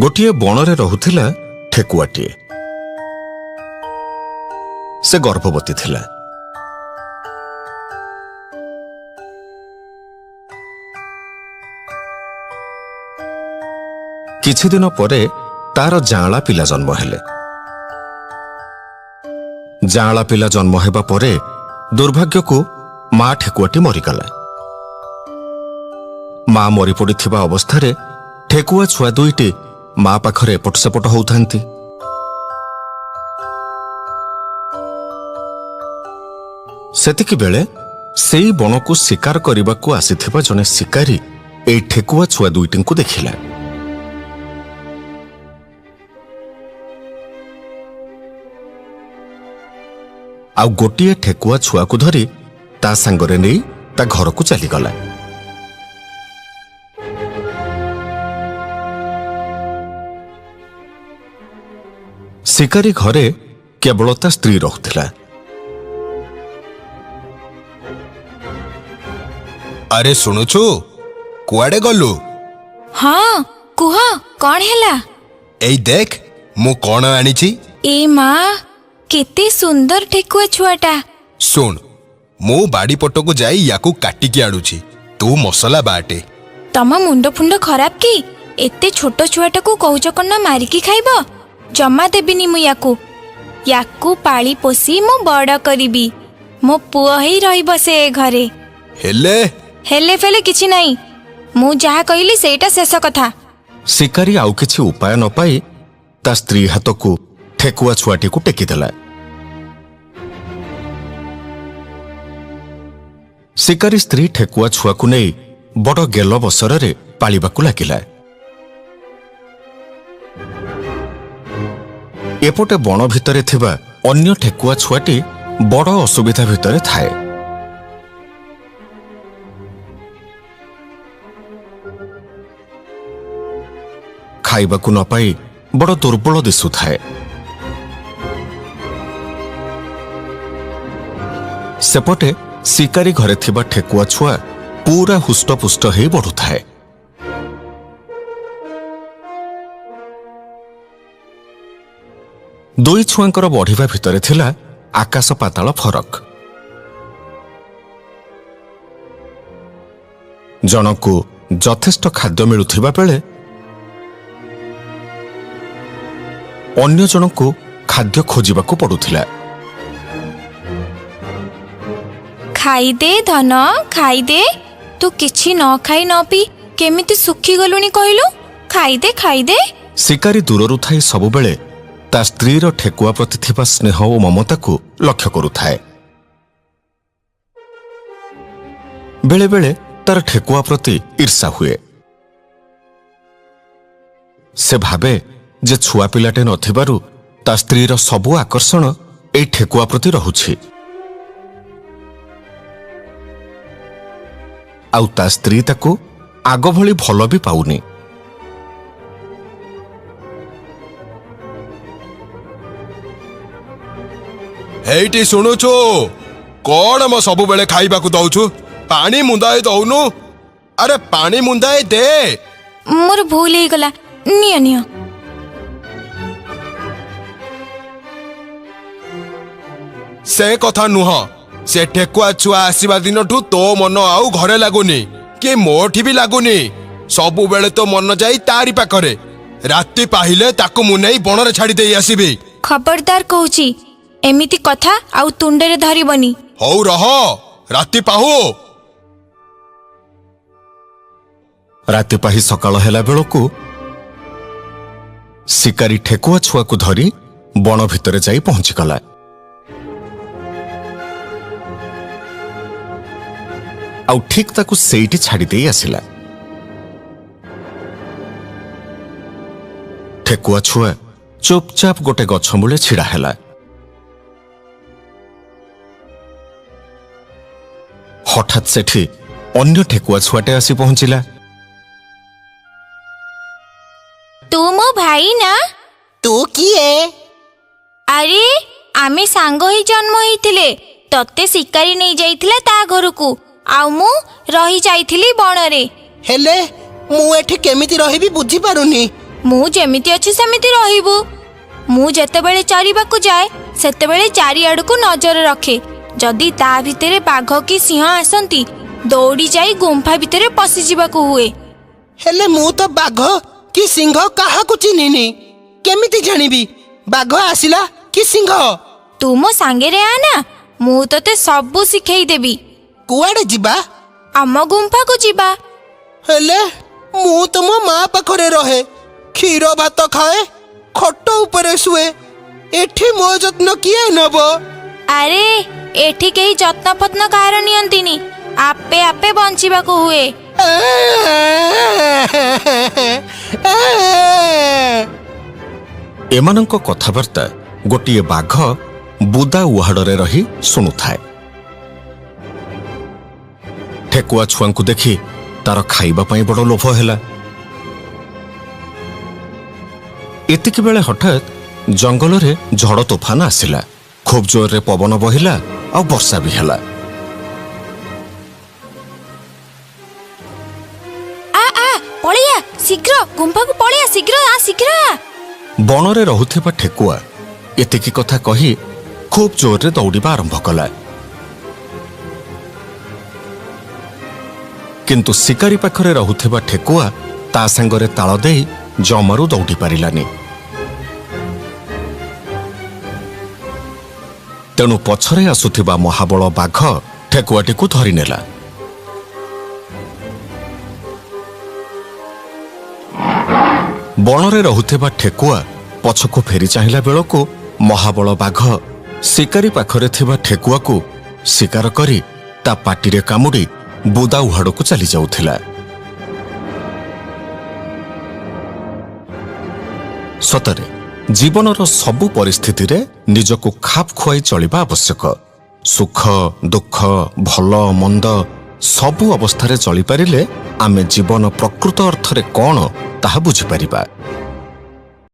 ଗୋଟିଏ ବଣରେ ରହୁଥିଲା ଠେକୁଆଟିଏ। ସେ ଗର୍ଭବତୀ ଥିଲା। କିଛିଦିନ ପରେ ତାର ଯାଆଁଳା ପିଲା ଜନ୍ମ ହେଲେ। ଯାଆଁଳା ପିଲା ଜନ୍ମ ହେବା ପରେ ଦୁର୍ଭାଗ୍ୟକୁ ମା ଠେକୁଆଟି ମରିଗଲା। ମା ମରିପଡ଼ିଥିବା ଅବସ୍ଥାରେ ଠେକୁଆ ଛୁଆ ଦୁଇଟି ମା ପାଖରେ ଏପଟ ସେପଟ ହଉଥାନ୍ତି। ସେତିକି ବେଳେ ସେଇ ବଣକୁ ଶିକାର କରିବାକୁ ଆସିଥିବା ଜଣେ ଶିକାରୀ ଏଇ ଠେକୁଆ ଛୁଆ ଦୁଇଟିଙ୍କୁ ଦେଖିଲା। ଆଉ ଗୋଟିଏ ଠେକୁଆ ଛୁଆକୁ ଧରି ତା ସାଙ୍ଗରେ ନେଇ ତା ଘରକୁ ଚାଲିଗଲା। ଶିକାରୀ ଘରେ କେବଳ ତା ସ୍ତ୍ରୀ ରହୁଥିଲା। ଆରେ ଶୁଣୁଛୁ, କୁଆଡେ ଗଲୁ? ହଁ, କୁହ, କଣ ହେଲା? ଏଇ ଦେଖ, ମୁଁ କଣ ଆଣିଛି। ଏ ମା, କେତେ ସୁନ୍ଦର ଠେକୁଆ ଛୁଆଟା! ଶୁଣ, ମୁଁ ବାଡି ପଟକୁ ଯାଇ ୟାକୁ କାଟିକି ଆଣୁଛି, ତୁ ମସଲା ବାଟେ। ତମ ମୁଣ୍ଡ ଫୁଣ୍ଡ ଖରାପ କି? ଏତେ ଛୋଟ ଛୁଆଟାକୁ କହୁଛ କଣ ନା ମାରିକି ଖାଇବ? ଜମା ଦେବିନି ମୁଁ ୟାକୁ। ୟାକୁ ପାଳି ପୋଷି ମୁଁ ବଡ଼ କରିବି, ମୋ ପୁଅ ହେଇ ରହିବ ସେ ଏ ଘରେ। ହେଲେ ହେଲେ ଫେଲେ କିଛି ନାହିଁ, ମୁଁ ଯାହା କହିଲି ସେଇଟା ଶେଷ କଥା। ଶିକାରୀ ଆଉ କିଛି ଉପାୟ ନ ପାଇ ତା ସ୍ତ୍ରୀ ହାତକୁ ଠେକୁଆ ଛୁଆଟିକୁ ଟେକିଦେଲା। ଶିକାରୀ ସ୍ତ୍ରୀ ଠେକୁଆ ଛୁଆକୁ ନେଇ ବଡ଼ ଗେଲ ବସରରେ ପାଳିବାକୁ ଲାଗିଲା। ଏପଟେ ବଣ ଭିତରେ ଥିବା ଅନ୍ୟ ଠେକୁଆ ଛୁଆଟି ବଡ଼ ଅସୁବିଧା ଭିତରେ ଥାଏ। ଖାଇବାକୁ ନ ପାଇ ବଡ଼ ଦୁର୍ବଳ ଦିଶୁଥାଏ। ସେପଟେ ଶିକାରୀ ଘରେ ଥିବା ଠେକୁଆ ଛୁଆ ପୁରା ହୁଷ୍ଟପୁଷ୍ଟ ହେଇ ବଢୁଥାଏ। ଦୁଇ ଛୁଆଙ୍କର ବଢ଼ିବା ଭିତରେ ଥିଲା ଆକାଶ ପାତାଳ ଫରକ। ଜଣକୁ ଯଥେଷ୍ଟ ଖାଦ୍ୟ ମିଳୁଥିବା ବେଳେ ଅନ୍ୟ ଜଣକୁ ଖାଦ୍ୟ ଖୋଜିବାକୁ ପଡୁଥିଲା। ଖାଇଦେ ଧନ, ଖାଇଦେ। ତୁ କିଛି ନ ଖାଇ ନ ପିଇ କେମିତି ଶୁଖିଗଲୁଣି କହିଲୁ? ଖାଇଦେ, ଖାଇଦେ। ଶିକାରୀ ଦୂରରୁ ଥାଇ ସବୁବେଳେ ତା ସ୍ତ୍ରୀର ଠେକୁଆ ପ୍ରତି ଥିବା ସ୍ନେହ ଓ ମମତାକୁ ଲକ୍ଷ୍ୟ କରୁଥାଏ। ବେଳେବେଳେ ତାର ଠେକୁଆ ପ୍ରତି ଈର୍ଷା ହୁଏ। ସେ ଭାବେ ଯେ ଛୁଆ ପିଲାଟେ ନଥିବାରୁ ତା ସ୍ତ୍ରୀର ସବୁ ଆକର୍ଷଣ ଏଇ ଠେକୁଆ ପ୍ରତି ରହୁଛି, ଆଉ ତା ସ୍ତ୍ରୀ ତାକୁ ଆଗ ଭଳି ଭଲ ବି ପାଉନି। ହେଇଟି ଶୁଣୁଛୁ, କଣ ମ ସବୁବେଳେ ଖାଇବାକୁ ଦଉଛୁ, ପାଣି ମୁନ୍ଦାଏ ଦଉନୁ? ଆରେ ପାଣି ମୁନ୍ଦାଏ ଦେ। ମୋର ଭୁଲ ହେଇଗଲା, ନିଅ ନିଅ। ସେ କଥା ନୁହଁ, ସେ ଠେକୁଆ ଛୁଆ ଆସିବା ଦିନଠୁ ତୋ ମନ ଆଉ ଘରେ ଲାଗୁନି କି ମୋଠି ବି ଲାଗୁନି। ସବୁବେଳେ ତୋ ମନ ଯାଇ ତାରି ପାଖରେ। ରାତି ପାହିଲେ ତାକୁ ମୁଁ ନେଇ ବଣରେ ଛାଡି ଦେଇ ଆସିବି। ଖବରଦାର କହୁଛି, ଏମିତି କଥା ଆଉ ତୁଣ୍ଡରେ ଧରିବନି। ହଉ ରହ, ରାତି ପାହୁ। ରାତି ପାହି ସକାଳ ହେଲା ବେଳକୁ ଶିକାରୀ ଠେକୁଆ ଛୁଆକୁ ଧରି ବଣ ଭିତରେ ଯାଇ ପହଞ୍ଚିଗଲା। ଆଉ ଠିକ୍ ତାକୁ ସେଇଠି ଛାଡ଼ି ଦେଇ ଆସିଲା। ଠେକୁଆ ଛୁଆ ଚୁପଚାପ ଗୋଟେ ଗଛ ମୂଳେ ଛିଡ଼ା ହେଲା। ହଠାତ୍ ସେଠି ଅନ୍ୟ ଠେକୁଆ ଛୁଆଟେ ଆସି ପହଞ୍ଚିଲା। ତୁ ମୋ ଭାଇ ନା? ତୁ କିଏ? ଆରେ ଆମେ ସାଙ୍ଗ ହେଇ ଜନ୍ମ ହେଇଥିଲେ। ତତେ ଶିକାରୀ ନେଇଯାଇଥିଲା ତା ଘରକୁ, ଆଉ ମୁଁ ରହି ଯାଇଥିଲି ବଣରେ। ହେଲେ ମୁଁ ଏଠି କେମିତି ରହିବି ବୁଝିପାରୁନି। ମୁଁ ଯେମିତି ଅଛି ସେମିତି ରହିବୁ। ମୁଁ ଯେତେବେଳେ ଚରିବାକୁ ଯାଏ, ସେତେବେଳେ ଚାରିଆଡ଼କୁ ନଜର ରଖେ। ଯଦି ତା ଭିତରେ ବାଘ କି ସିଂହ ଆସନ୍ତି, ଦୌଡ଼ି ଯାଇ ଗୁମ୍ଫା ଭିତରେ ପଶିଯିବାକୁ ହୁଏ। ହେଲେ ମୁଁ ତ ବାଘ କି ସିଂହ କାହାକୁ ଚିହ୍ନିନି। କେମିତି ଜାଣିବି ବାଘ ଆସିଲା କି ସିଂହ? ତୁ ମୋ ସାଙ୍ଗରେ ଆ ନା, ମୁଁ ତତେ ସବୁ ଶିଖେଇ ଦେବି। କୁଆଡେ ଯିବା? ଆମ ଗୁମ୍ଫାକୁ ଯିବା। ହେଲେ ମୁଁ ତ ମୋ ମା ପାଖରେ ରହେ, କ୍ଷୀର ଭାତ ଖାଏ, ଖଟ ଉପରେ ଶୁଏ। ଏଠି ମୋ ଯତ୍ନ କିଏ ନବ? ଆରେ, ଏଠି କେହି ଯତ୍ନ ଫତ୍ନ କାହାର ନିଅନ୍ତିନି। ଆପେ ଆପେ ବଞ୍ଚିବାକୁ ହୁଏ। ଏମାନଙ୍କ କଥାବାର୍ତ୍ତା ଗୋଟିଏ ବାଘ ବୁଦା ଉହାଡ଼ରେ ରହି ଶୁଣୁଥାଏ। ଠେକୁଆ ଛୁଆଙ୍କୁ ଦେଖି ତାର ଖାଇବା ପାଇଁ ବଡ଼ ଲୋଭ ହେଲା। ଏତିକି ବେଳେ ହଠାତ୍ ଜଙ୍ଗଲରେ ଝଡ଼ ତୋଫାନ ଆସିଲା। ଖୁବ୍ ଜୋରରେ ପବନ ବହିଲା ଆଉ ବର୍ଷା ବି ହେଲା। ଆ ଆ, ପଳେଇଆ ଶୀଘ୍ର, ଗୁମ୍ଫାକୁ ପଳେଇଆ ଶୀଘ୍ର, ଆ ଶୀଘ୍ର ଆ। ବଣରେ ରହୁଥିବା ଠେକୁଆ ଏତିକି କଥା କହି ଖୁବ୍ ଜୋରରେ ଦୌଡ଼ିବା ଆରମ୍ଭ କଲା। କିନ୍ତୁ ଶିକାରୀ ପାଖରେ ରହୁଥିବା ଠେକୁଆ ତା ସାଙ୍ଗରେ ତାଳ ଦେଇ ଜମାରୁ ଦୌଡ଼ି ପାରିଲାନି। ତେଣୁ ପଛରେ ଆସୁଥିବା ମହାବଳ ବାଘ ଠେକୁଆଟିକୁ ଧରିନେଲା। ବଣରେ ରହୁଥିବା ଠେକୁଆ ପଛକୁ ଫେରି ଚାହିଁଲା ବେଳକୁ ମହାବଳ ବାଘ ଶିକାରୀ ପାଖରେ ଥିବା ଠେକୁଆକୁ ଶିକାର କରି ତା ପାଟିରେ କାମୁଡ଼ି ବୁଦା ଉହାଡ଼କୁ ଚାଲି ଯାଉଥିଲା। ସତରେ ଜୀବନର ସବୁ ପରିସ୍ଥିତିରେ ନିଜକୁ ଖାପ ଖୁଆଇ ଚଳିବା ଆବଶ୍ୟକ। ସୁଖ ଦୁଃଖ, ଭଲ ମନ୍ଦ ସବୁ ଅବସ୍ଥାରେ ଚଳିପାରିଲେ ଆମେ ଜୀବନ ପ୍ରକୃତ ଅର୍ଥରେ କ'ଣ ତାହା ବୁଝିପାରିବା।